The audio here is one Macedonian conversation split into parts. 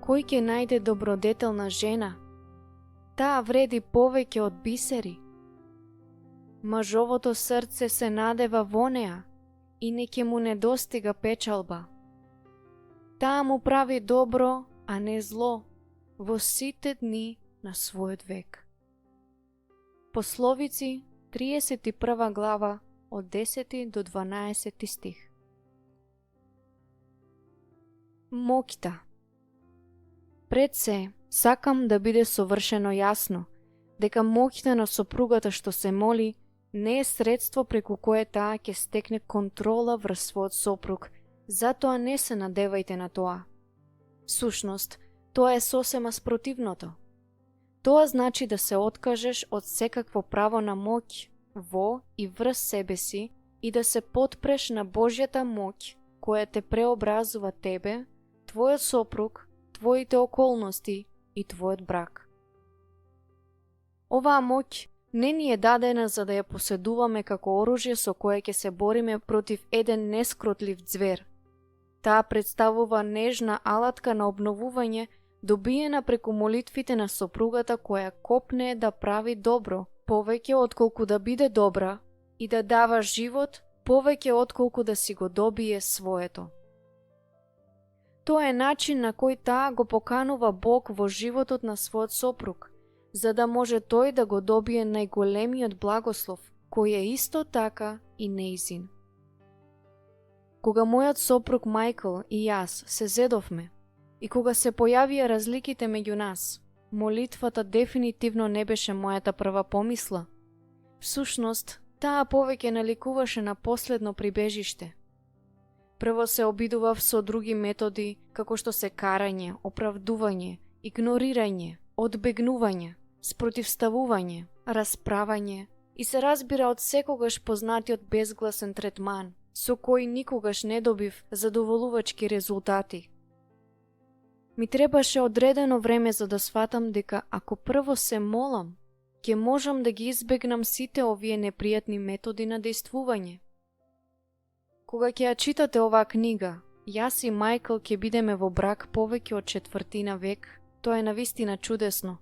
кој ќе најде добродетелна жена? Таа вреди повеќе од бисери. Мажовото срце се надева во неа и не ќе му недостига печалба. Таа му прави добро, а не зло, во сите дни на својот век. Пословици, 31 глава, од 10 до 12 стих. Моќта. Пред се, сакам да биде совршено јасно, дека моќта на сопругата што се моли не е средство преку кое таа ќе стекне контрола врз својот сопруг, затоа не се надевајте на тоа. Всушност, тоа е сосема спротивното. Тоа значи да се откажеш од секакво право на моќ во и врз себе си и да се потпреш на Божјата моќ која те преобразува тебе, твојот сопруг, твоите околности и твојот брак. Оваа моќ не ни е дадена за да ја поседуваме како оружје со кое ќе се бориме против еден нескротлив ѕвер. Таа представува нежна алатка на обновување, добиена преку молитвите на сопругата која копне да прави добро, повеќе отколку да биде добра, и да дава живот, повеќе отколку да си го добие своето. Тоа е начин на кој таа го поканува Бог во животот на својот сопруг, за да може тој да го добие најголемиот благослов, кој е исто така и нејзин. Кога мојот сопруг Мајкл и јас се зедовме и кога се појавија разликите меѓу нас, молитвата дефинитивно не беше мојата прва помисла. Всушност, таа повеќе наликуваше на последно прибежиште. Прво се обидував со други методи, како што се карање, оправдување, игнорирање, одбегнување, спротивставување, расправање и се разбира од секогаш познатиот безгласен третман, со кој никогаш не добив задоволувачки резултати. Ми требаше одредено време за да сватам дека ако прво се молам, ќе можам да ги избегнам сите овие непријатни методи на дејствување. Кога ќе ја читате оваа книга, јас и Мајкл ќе бидеме во брак повеќе од четвртина век, тоа е навистина чудесно.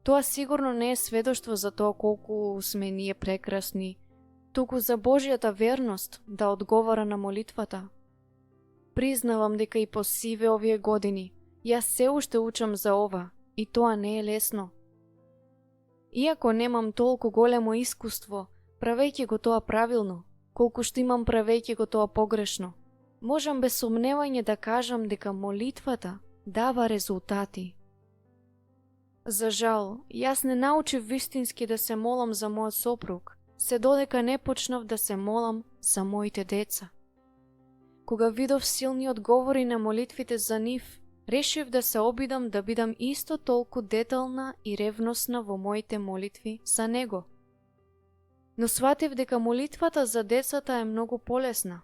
Тоа сигурно не е сведоштво за тоа колку сме ние прекрасни, туку за Божјата верност да одговара на молитвата. Признавам дека и по сиве овие години, јас се уште учам за ова и тоа не е лесно. Иако немам толку големо искуство, правејќи го тоа правилно, колку што имам правејќи го тоа погрешно, можам без сомневање да кажам дека молитвата дава резултати. За жал, јас не научив вистински да се молам за мојот сопруг, се додека не почнав да се молам за моите деца. Кога видов силни одговори на молитвите за нив, решив да се обидам да бидам исто толку детална и ревносна во моите молитви за него. Но сватив дека молитвата за децата е многу полесна.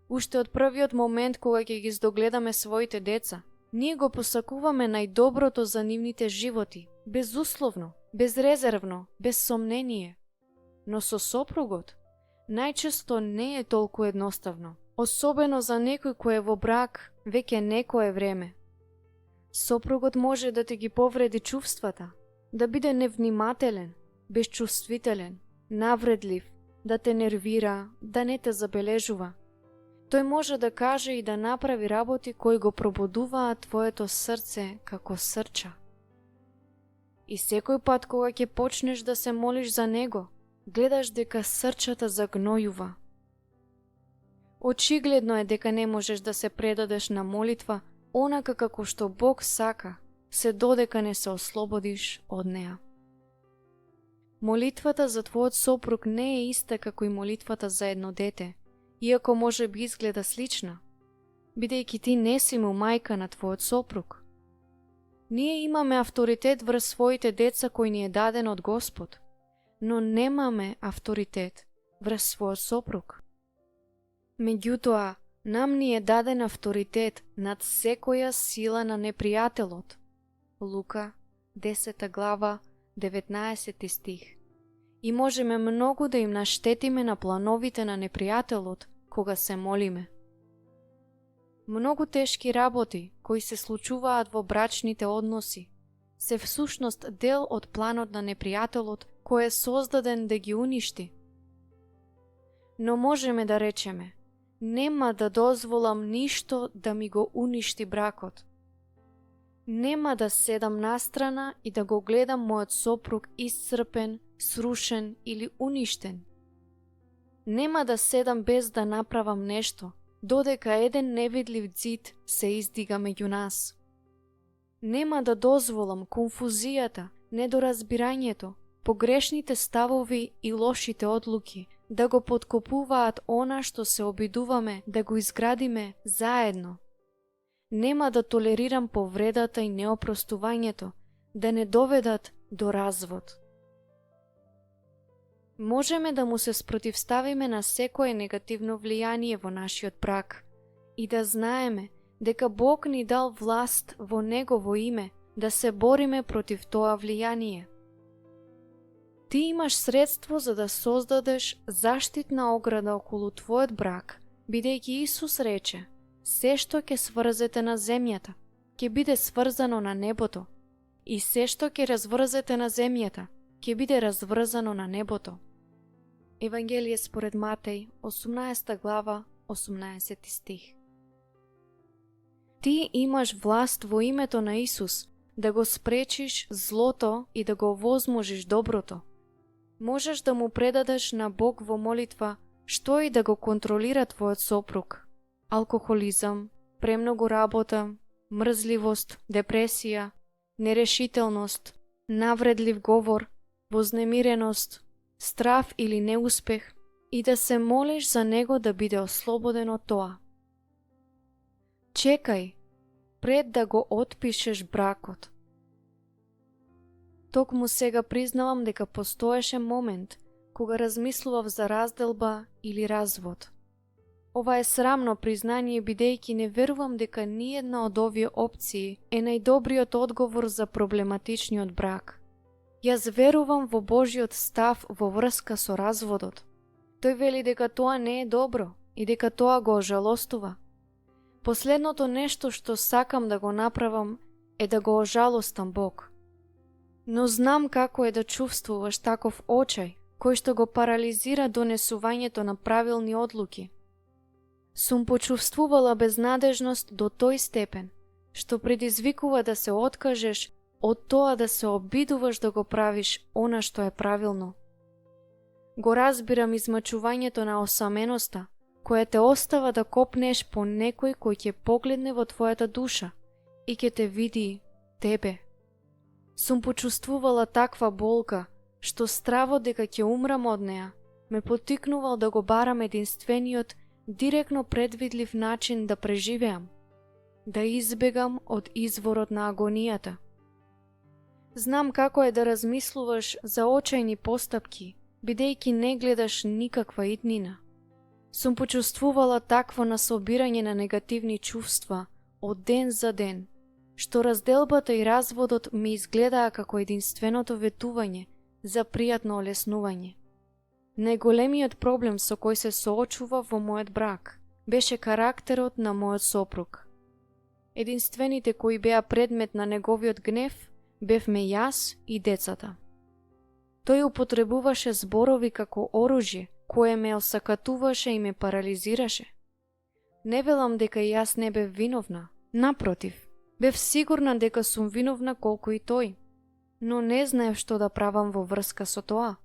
Уште од првиот момент кога ќе ги здогледаме своите деца, ние го посакуваме најдоброто за нивните животи, безусловно, безрезервно, без сомнение. Но со сопругот, најчесто не е толку едноставно, особено за некој кој е во брак веќе некое време. Сопругот може да ти ги повреди чувствата, да биде невнимателен, безчувствителен, навредлив, да те нервира, да не те забележува. Тој може да каже и да направи работи кои го пробудуваат твоето срце како срча. И секој пат кога ќе почнеш да се молиш за него, гледаш дека срчата загнојува. Очигледно е дека не можеш да се предадеш на молитва онака како што Бог сака, се додека не се ослободиш од неа. Молитвата за твојот сопруг не е иста како и молитвата за едно дете, иако може би изгледа слична, бидејќи ти не си му мајка на твојот сопруг. Ние имаме авторитет врз своите деца кој ни е даден од Господ, но немаме авторитет врз својот сопруг. Меѓутоа, нам ни е даден авторитет над секоја сила на непријателот. Лука, 10 глава, 19 стих. И можеме многу да им наштетиме на плановите на непријателот кога се молиме. Многу тешки работи кои се случуваат во брачните односи се всушност дел од планот на непријателот кој е создаден да ги уништи. Но можеме да речеме, нема да дозволам ништо да ми го уништи бракот. Нема да седам настрана и да го гледам мојот сопруг исцрпен, срушен или уништен. Нема да седам без да направам нешто, додека еден невидлив ѕид се издига меѓу нас. Нема да дозволам конфузијата, недоразбирањето, погрешните ставови и лошите одлуки да го поткопуваат она што се обидуваме да го изградиме заедно. Нема да толерирам повредата и неопростувањето да не доведат до развод. Можеме да му се спротивставиме на секое негативно влијание во нашиот брак и да знаеме дека Бог ни дал власт во Негово име да се бориме против тоа влијание. Ти имаш средство за да создадеш заштитна ограда околу твојот брак, бидејќи Исус рече: се што ќе сврзете на земјата, ќе биде сврзано на небото, и се што ќе разврзете на земјата, ќе биде разврзано на небото. Евангелие според Матеј, 18 глава, 18 стих. Ти имаш власт во името на Исус да го спречиш злото и да го возможиш доброто. Можеш да му предадеш на Бог во молитва што и да го контролира твојот сопруг. Алкохолизам, премногу работа, мрзливост, депресија, нерешителност, навредлив говор, вознемиреност, страв или неуспех и да се молиш за него да биде ослободен од тоа. Чекај пред да го отпишеш бракот. Токму сега признавам дека постоеше момент кога размислував за разделба или развод. Ова е срамно признание бидејќи не верувам дека ниедна од овие опции е најдобриот одговор за проблематичниот брак. Јас верувам во Божиот став во врска со разводот. Тој вели дека тоа не е добро и дека тоа го ожалостува. Последното нешто што сакам да го направам е да го ожалостам Бог. Но знам како е да чувствуваш таков очај, кој што го парализира донесувањето на правилни одлуки. Сум почувствувала безнадежност до тој степен, што предизвикува да се откажеш од тоа да се обидуваш да го правиш она што е правилно. Го разбирам измачувањето на осаменоста, која те остава да копнеш по некој кој ќе погледне во твојата душа и ќе те види тебе. Сум почувствувала таква болка, што стравот дека ќе умрам од неа ме поттикнувал да го барам единствениот, директно предвидлив начин да преживеам, да избегам од изворот на агонијата. Знам како е да размислуваш за очајни постапки, бидејќи не гледаш никаква иднина. Сум почувствувала такво насобирање на негативни чувства од ден за ден, што разделбата и разводот ми изгледаа како единственото ветување за пријатно олеснување. Најголемиот проблем со кој се соочува во мојот брак беше карактерот на мојот сопруг. Единствените кои беа предмет на неговиот гнев бевме јас и децата. Тој употребуваше зборови како оружје, кое ме осакатуваше и ме парализираше. Не велам дека и јас не бев виновна, напротив, бев сигурна дека сум виновна колку и тој, но не знаев што да правам во врска со тоа.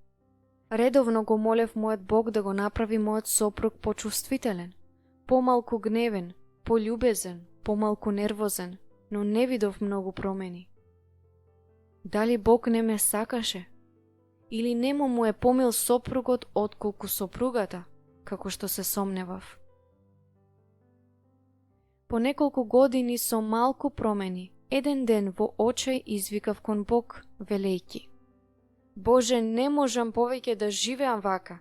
Редовно го молев мојот Бог да го направи мојот сопруг почувствителен, помалку гневен, пољубезен, помалку нервозен, но не видов многу промени. Дали Бог не ме сакаше? Или нему му е помил сопругот отколку сопругата, како што се сомневав? По неколку години со малку промени, еден ден во очај извикав кон Бог, велејќи: Боже, не можам повеќе да живеам вака.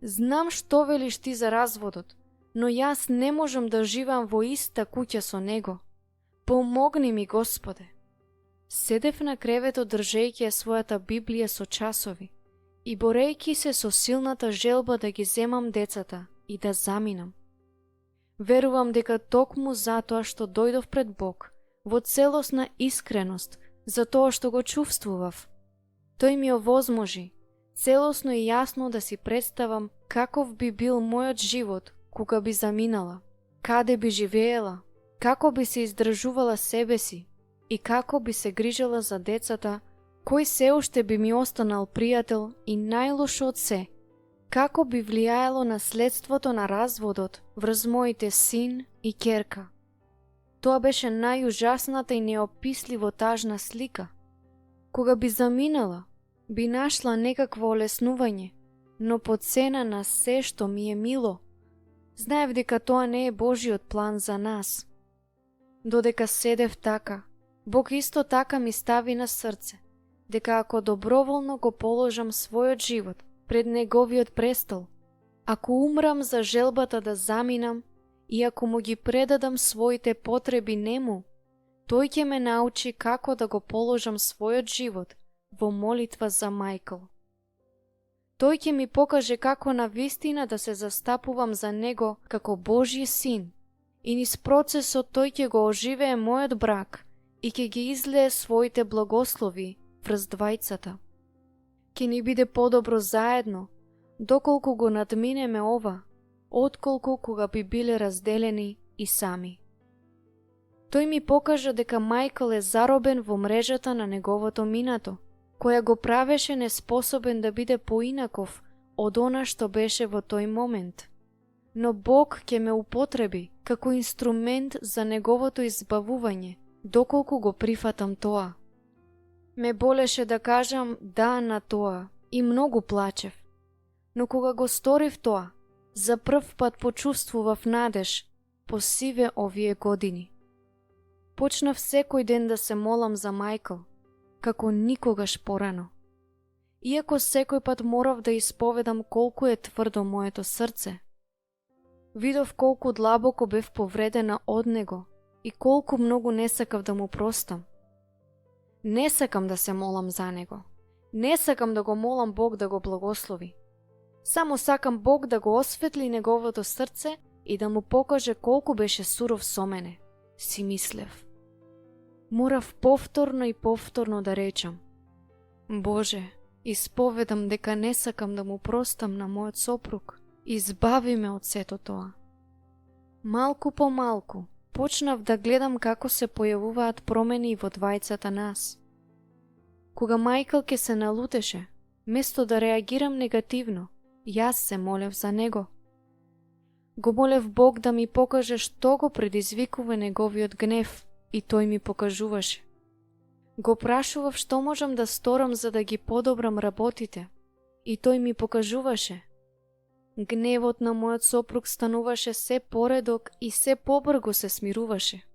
Знам што велиш ти за разводот, но јас не можам да живеам во иста куќа со него. Помогни ми, Господе. Седев на креветот држејќи ја својата Библија со часови и борејќи се со силната желба да ги земам децата и да заминам. Верувам дека токму затоа што дојдов пред Бог, во целосна искреност, за тоа што го чувствував, тој ми овозможи целосно и јасно да си представам каков би бил мојот живот кога би заминала, каде би живеела, како би се издржувала себе си и како би се грижала за децата, кој се уште би ми останал пријател и најлошо од се, како би влијаело наследството на разводот врз моите син и ќерка. Тоа беше најужасната и неописливо тажна слика. Кога би заминала, би нашла некакво олеснување, но по цена на се што ми е мило. Знаев дека тоа не е Божиот план за нас. Додека седев така, Бог исто така ми стави на срце, дека ако доброволно го положам својот живот пред Неговиот престол, ако умрам за желбата да заминам и ако му ги предадам своите потреби нему, тој ќе ме научи како да го положам својот живот во молитва за Мајкл. Тој ќе ми покаже како на вистина да се застапувам за него како Божји син и низ процесот тој ќе го оживее мојот брак и ќе ги излее своите благослови врз двајцата. Ќе ни биде подобро заедно, доколку го надминеме ова, отколку кога би биле разделени и сами. Тој ми покажа дека Мајкл е заробен во мрежата на неговото минато, која го правеше неспособен да биде поинаков од она што беше во тој момент. Но Бог ќе ме употреби како инструмент за неговото избавување, доколку го прифатам тоа. Ме болеше да кажам да на тоа и многу плачев. Но кога го сторив тоа, за прв пат почувствував надеж по сиве овие години. Почнав секој ден да се молам за Мајкл, како никогаш порано. Иако секој пат морав да исповедам колку е тврдо моето срце, видов колку длабоко бев повредена од него и колку многу не сакав да му простам. Не сакам да се молам за него. Не сакам да го молам Бог да го благослови. Само сакам Бог да го осветли неговото срце и да му покаже колку беше суров со мене, си мислев. Морав повторно и повторно да речам: Боже, исповедам дека не сакам да му простам на мојот сопруг. Избави ме од сето тоа. Малку по малку почнав да гледам како се појавуваат промени во двајцата нас. Кога Мајкл ке се налутеше, место да реагирам негативно, јас се молев за него. Го молев Бог да ми покаже што го предизвикува неговиот гнев и тој ми покажуваше. Го прашував што можам да сторам за да ги подобрам работите и тој ми покажуваше. Гневот на мојот сопруг стануваше се поредок и се побрзо се смируваше.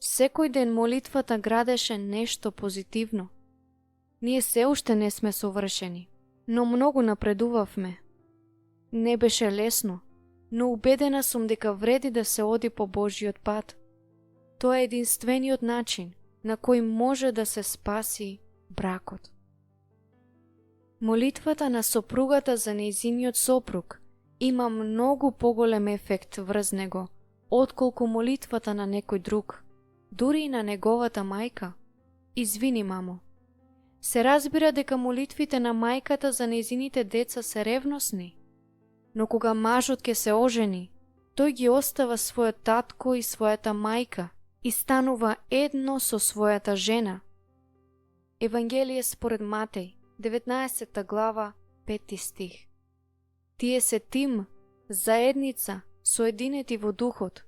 Секој ден молитвата градеше нешто позитивно. Ние се уште не сме совршени, но многу напредувавме. Не беше лесно, но убедена сум дека вреди да се оди по Божиот пат. Тоа е единствениот начин на кој може да се спаси бракот. Молитвата на сопругата за нејзиниот сопруг има многу поголем ефект врз него, отколку молитвата на некој друг, дури и на неговата мајка. Извини, мамо. Се разбира дека молитвите на мајката за нејзините деца се ревносни, но кога мажот ке се ожени, тој ги остава својот татко и својата мајка и станува едно со својата жена. Евангелие според Матеј, 19 глава, 5 стих. Тие се тим, заедница, соединети во духот.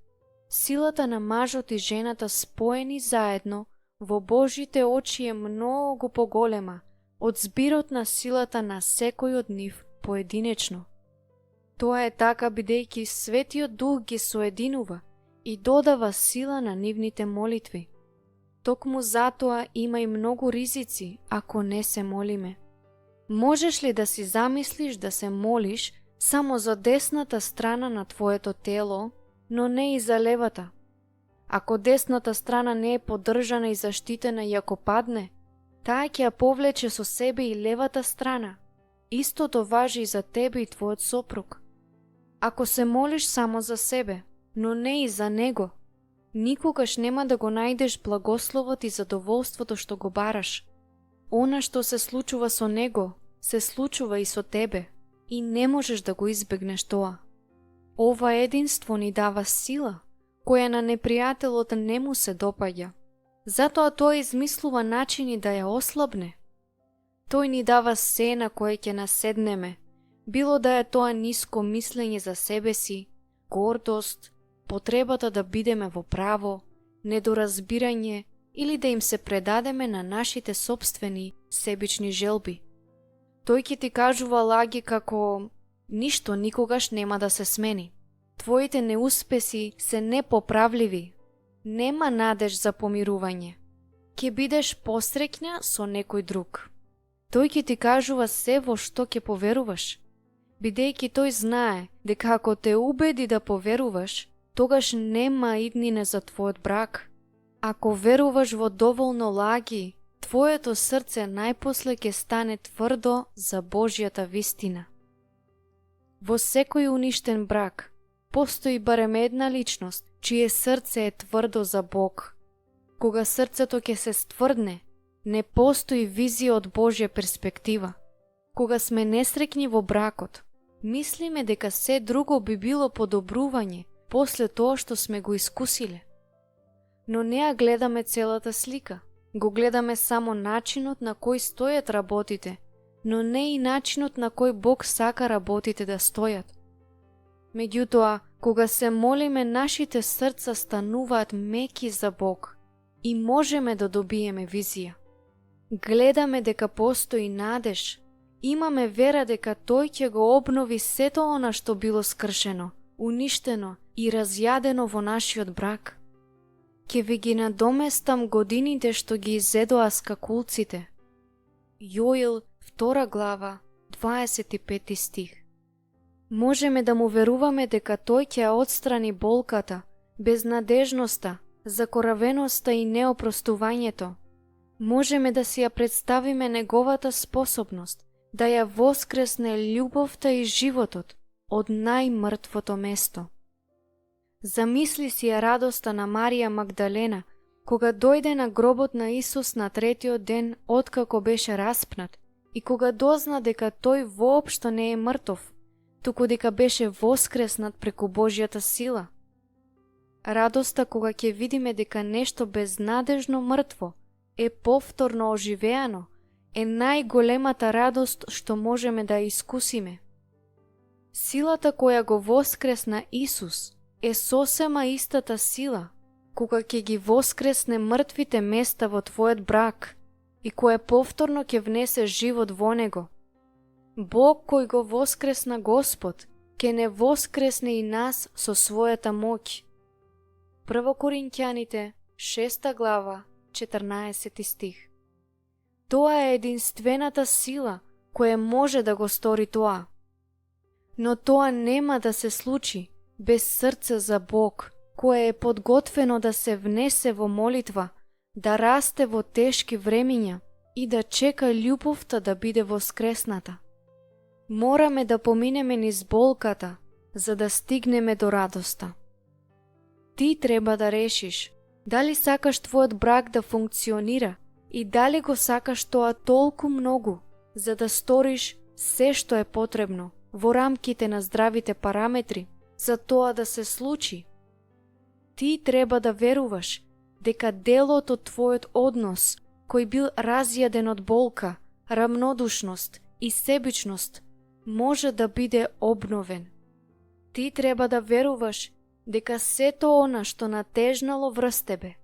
Силата на мажот и жената споени заедно во Божите очи е многу поголема од збирот на силата на секој од нив поединечно. Тоа е така бидејќи Светиот Дух ги соединува и додава сила на нивните молитви. Токму затоа има и многу ризици ако не се молиме. Можеш ли да си замислиш да се молиш само за десната страна на твоето тело, но не и за левата? Ако десната страна не е поддржана и заштитена и ако падне, таа ќе ја повлече со себе и левата страна. Истото важи и за тебе и твојот сопруг. Ако се молиш само за себе, но не и за него. Никогаш нема да го најдеш благословот и задоволството што го бараш. Она што се случува со него, се случува и со тебе, и не можеш да го избегнеш тоа. Ова единство ни дава сила, која на непријателот не му се допаѓа. Затоа тој измислува начини да ја ослабне. Тој ни дава се на кое ќе наседнеме, било да е тоа ниско мислење за себе си, гордост, потребата да бидеме во право, недоразбирање или да им се предадеме на нашите собствени себични желби. Тој ќе ти кажува лаги како ништо никогаш нема да се смени. Твоите неуспеси се непоправливи. Нема надеж за помирување. Ќе бидеш посреќна со некој друг. Тој ќе ти кажува се во што ќе поверуваш, бидејќи тој знае дека ако те убеди да поверуваш, тогаш нема иднина за твојот брак. Ако веруваш во доволно лаги, твоето срце најпосле ќе стане тврдо за Божјата вистина. Во секој уништен брак постои барем една личност, чие срце е тврдо за Бог. Кога срцето ќе се стврдне, не постои визија од Божја перспектива. Кога сме несреќни во бракот, мислиме дека се друго би било подобрување после тоа што сме го искусиле. Но не ја гледаме целата слика. Го гледаме само начинот на кој стојат работите, но не и начинот на кој Бог сака работите да стојат. Меѓутоа, кога се молиме, нашите срца стануваат меки за Бог и можеме да добиеме визија. Гледаме дека постои надеж, имаме вера дека Тој ќе го обнови сето она што било скршено, уништено и разјадено во нашиот брак. Ке ви ги надоместам годините што ги изедоа скакулците. Јоил, 2 глава, 25 стих. Можеме да му веруваме дека тој ќе ја отстрани болката, безнадежноста, закоравеноста и неопростувањето. Можеме да си ја представиме неговата способност да ја воскресне љубовта и животот од најмртвото место. Замисли си ја радоста на Марија Магдалена, кога дојде на гробот на Исус на 3-тиот ден откако беше распнат и кога дозна дека тој воопшто не е мртов, туку дека беше воскреснат преку Божјата сила. Радоста кога ќе видиме дека нешто безнадежно мртво е повторно оживеано, е најголемата радост што можеме да искусиме. Силата која го воскресна Исус е сосема истата сила, кога ќе ги воскресне мртвите места во твојот брак и која повторно ќе внесе живот во него. Бог кој го воскресна Господ, ќе не воскресне и нас со својата моќ. 1 Коринќаните, 6 глава, 14 стих. Тоа е единствената сила која може да го стори тоа. Но тоа нема да се случи без срце за Бог, кое е подготвено да се внесе во молитва, да расте во тешки времиња и да чека љубовта да биде воскресната. Мораме да поминеме низ болката, за да стигнеме до радоста. Ти треба да решиш дали сакаш твојот брак да функционира и дали го сакаш тоа толку многу, за да сториш се што е потребно во рамките на здравите параметри за тоа да се случи. Ти треба да веруваш дека делот од твојот однос, кој бил разјаден од болка, рамнодушност и себичност, може да биде обновен. Ти треба да веруваш дека сето она што натежнало врз тебе,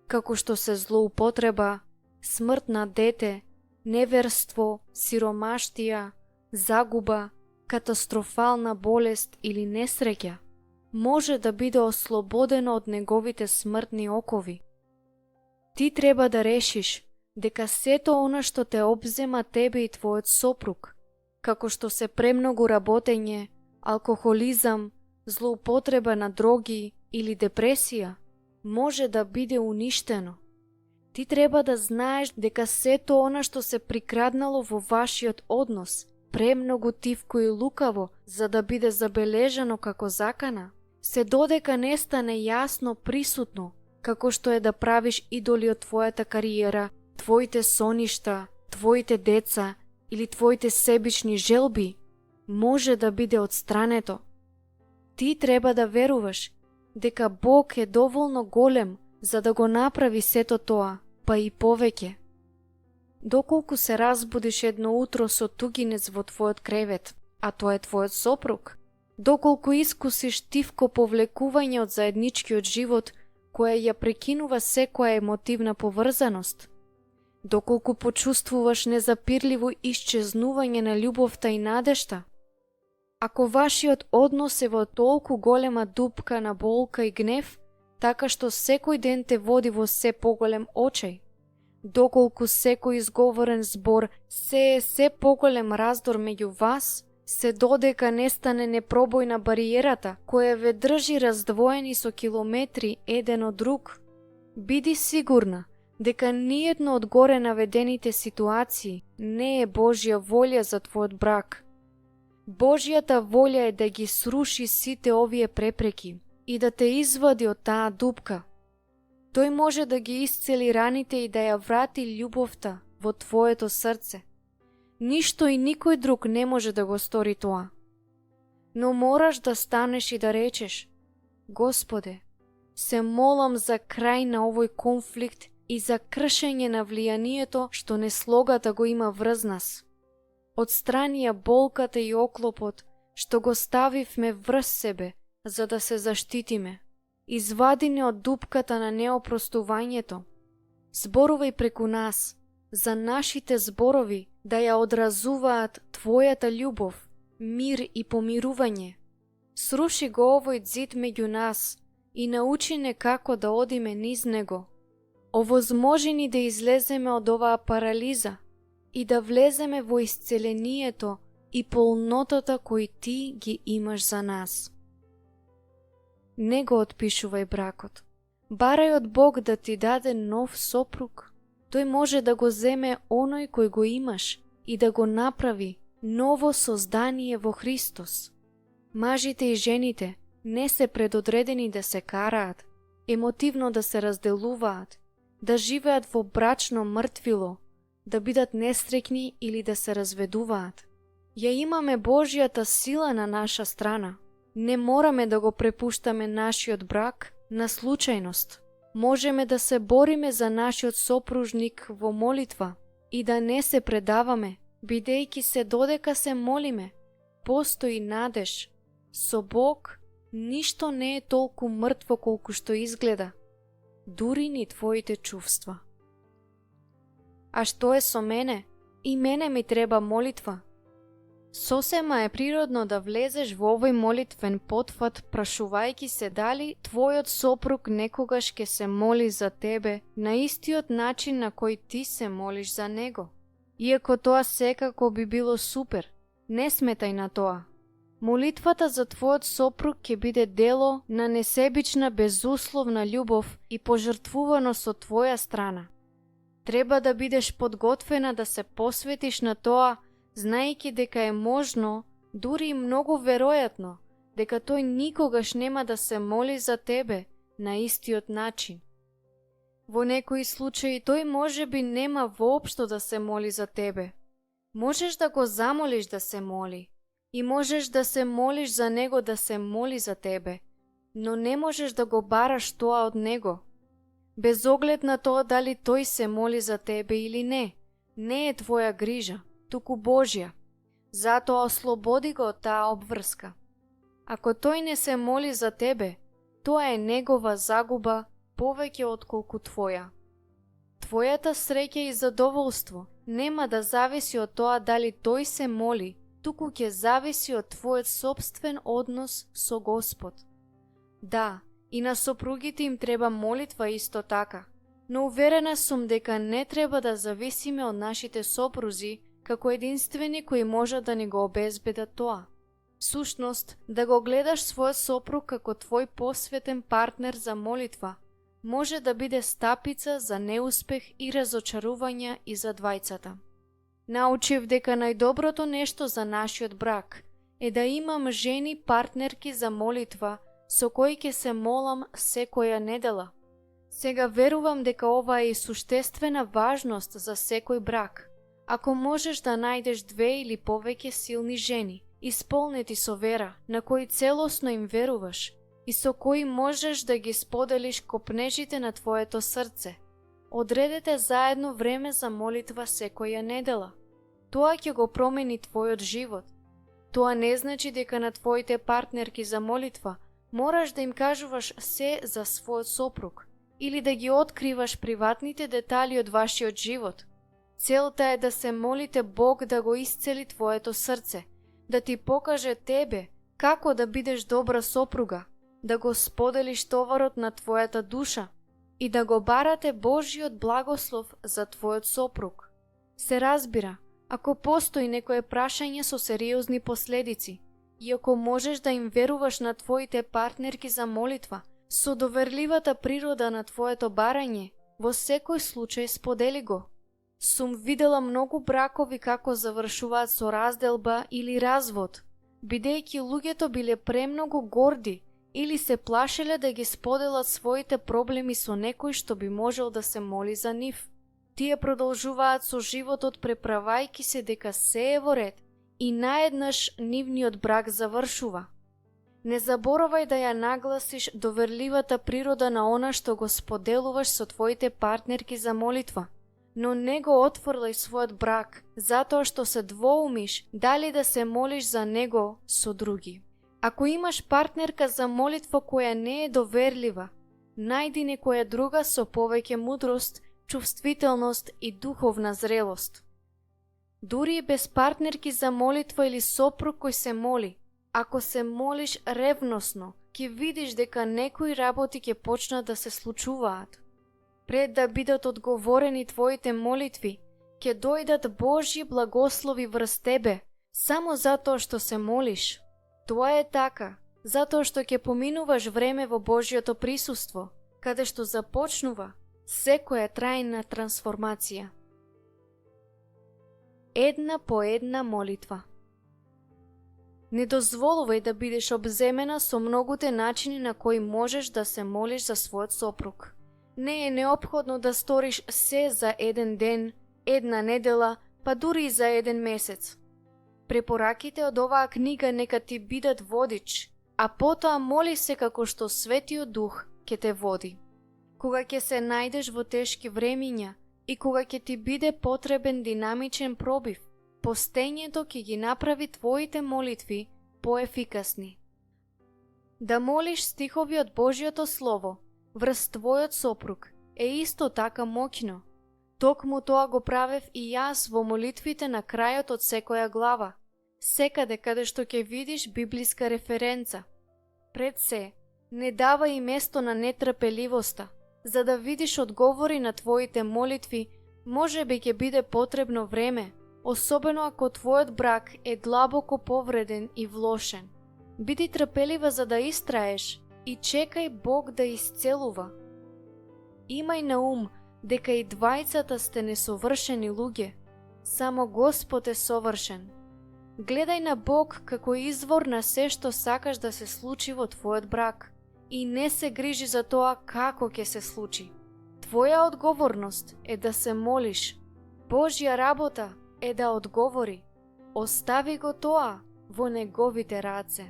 како што се злоупотреба, смрт на дете, неверство, сиромаштија, загуба, катастрофална болест или несреќа, може да биде ослободено од неговите смртни окови. Ти треба да решиш дека сето она што те обзема тебе и твојот сопруг, како што се премногу работење, алкохолизам, злоупотреба на дроги или депресија, може да биде уништено. Ти треба да знаеш дека сето она што се прикраднало во вашиот однос, премногу тивко и лукаво, за да биде забележано како закана, се додека не стане јасно присутно, како што е да правиш идоли од твојата кариера, твоите соништа, твоите деца или твоите себични желби, може да биде отстрането. Ти треба да веруваш дека Бог е доволно голем за да го направи сето тоа, па и повеќе. Доколку се разбудиш едно утро со тугинец во твојот кревет, а тоа е твојот сопруг, доколку искусиш тивко повлекување од заедничкиот живот, која ја прекинува секоја емотивна поврзаност, доколку почувствуваш незапирливо исчезнување на љубовта и надежта, ако вашиот однос е во толку голема дупка на болка и гнев, така што секој ден те води во се поголем очај, доколку секој изговорен збор се поголем раздор меѓу вас, се додека не стане непробојна бариерата која ве држи раздвоени со километри еден од друг, биди сигурна дека ниедно од горе наведените ситуации не е Божја волја за твојот брак. Божјата волја е да ги сруши сите овие препреки и да те извади од таа дупка. Тој може да ги исцели раните и да ја врати љубовта во твоето срце. Ништо и никој друг не може да го стори тоа. Но мораш да станеш и да речеш: Господе, се молам за крај на овој конфликт и за кршење на влијанието што неслогата го има врз нас. Отстрани ја болката и оклопот што го ставивме врз себе за да се заштитиме. Извади не од дупката на неопростувањето. Зборувај преку нас, за нашите зборови да ја одразуваат твојата љубов, мир и помирување. Сруши го овој зид меѓу нас и научи не како да одиме низ него. Овозможи ни да излеземе од оваа парализа и да влеземе во исцелението и полнотата кои ти ги имаш за нас. Не го отпишувај бракот. Барај од Бог да ти даде нов сопруг. Тој може да го земе оној кој го имаш и да го направи ново создание во Христос. Мажите и жените не се предодредени да се караат, емотивно да се разделуваат, да живеат во брачно мртвило, да бидат нестрекни или да се разведуваат. Ја имаме Божјата сила на наша страна. Не мораме да го препуштаме нашиот брак на случајност. Можеме да се бориме за нашиот сопружник во молитва и да не се предаваме, бидејќи се додека се молиме, постои надеж. Со Бог ништо не е толку мртво колку што изгледа, дури ни твоите чувства. А што е со мене? И мене ми треба молитва. Сосема е природно да влезеш во овој молитвен потфат, прашувајќи се дали твојот сопруг некогаш ќе се моли за тебе на истиот начин на кој ти се молиш за него. Иако тоа секако би било супер, не сметај на тоа. Молитвата за твојот сопруг ќе биде дело на несебична безусловна љубов и пожртвуваност со твоја страна. Треба да бидеш подготвена да се посветиш на тоа, знаејќи дека е можно, дури и многу веројатно, дека тој никогаш нема да се моли за тебе на истиот начин. Во некои случаи тој можеби нема воопшто да се моли за тебе. Можеш да го замолиш да се моли и можеш да се молиш за него да се моли за тебе, но не можеш да го бараш тоа од него. Без оглед на тоа дали тој се моли за тебе или не е твоја грижа, туку Божја. Затоа ослободи го од таа обврска. Ако тој не се моли за тебе, тоа е негова загуба повеќе отколку твоја. Твојата среќа и задоволство нема да зависи од тоа дали тој се моли, туку ќе зависи од твојот сопствен однос со Господ. Да, и на сопругите им треба молитва исто така, но уверена сум дека не треба да зависиме од нашите сопрузи како единствени кои можат да ни го обезбедат тоа. Сушност, да го гледаш својот сопруг како твој посветен партнер за молитва, може да биде стапица за неуспех и разочарувања и за двајцата. Научив дека најдоброто нешто за нашиот брак е да имам жени партнерки за молитва со кој ќе се молам секоја недела. Сега верувам дека ова е и суштествена важност за секој брак. Ако можеш да најдеш 2 или повеќе силни жени, исполнети со вера, на кои целосно им веруваш и со кои можеш да ги споделиш копнежите на твоето срце, одредете заедно време за молитва секоја недела. Тоа ќе го промени твојот живот. Тоа не значи дека на твоите партнерки за молитва мораш да им кажуваш се за својот сопруг или да ги откриваш приватните детали од вашиот живот. Целта е да се молите Бог да го исцели твоето срце, да ти покаже тебе како да бидеш добра сопруга, да го споделиш товарот на твојата душа и да го барате Божиот благослов за твојот сопруг. Се разбира, ако постои некое прашање со сериозни последици и ако можеш да им веруваш на твоите партнерки за молитва, со доверливата природа на твоето барање, во секој случај сподели го. Сум видела многу бракови како завршуваат со разделба или развод, бидејќи луѓето биле премногу горди или се плашеле да ги споделат своите проблеми со некој што би можел да се моли за нив. Тие продолжуваат со животот преправајки се дека се е во ред и наеднаш нивниот брак завршува. Не заборавај да ја нагласиш доверливата природа на она што го споделуваш со твоите партнерки за молитва, но не го отфрлај својот брак затоа што се двоумиш дали да се молиш за него со други. Ако имаш партнерка за молитва која не е доверлива, најди некоја друга со повеќе мудрост, чувствителност и духовна зрелост. Дури и без партнерки за молитва или сопруг кој се моли, ако се молиш ревносно, ќе видиш дека некои работи ќе почнат да се случуваат. Пред да бидат одговорени твоите молитви, ќе дојдат Божји благослови врз тебе, само затоа што се молиш. Тоа е така, затоа што ќе поминуваш време во Божјото присуство, каде што започнува секоја трајна трансформација. Една по една молитва. Не дозволувај да бидеш обземена со многуте начини на кои можеш да се молиш за својот сопруг. Не е неопходно да сториш се за еден ден, една недела, па дури и за еден месец. Препораките од оваа книга нека ти бидат водич, а потоа моли се како што Светиот Дух ќе те води. Кога ќе се најдеш во тешки времиња и кога ќе ти биде потребен динамичен пробив, постењето ќе ги направи твоите молитви поефикасни. Да молиш стихови од Божјото Слово врз твојот сопруг е исто така моќно. Токму тоа го правев и јас во молитвите на крајот од секоја глава, секаде каде што ќе видиш библиска референца. Пред се, не давај место на нетрпеливоста, за да видиш одговори на твоите молитви, може би ќе биде потребно време, особено ако твојот брак е длабоко повреден и влошен. Биди трпелива за да истраеш и чекај Бог да исцелува. Имај на ум дека и двајцата сте несовршени луѓе, само Господ е совршен. Гледај на Бог како извор на се што сакаш да се случи во твојот брак и не се грижи за тоа како ќе се случи. Твоја одговорност е да се молиш. Божја работа е да одговори. Остави го тоа во неговите раце.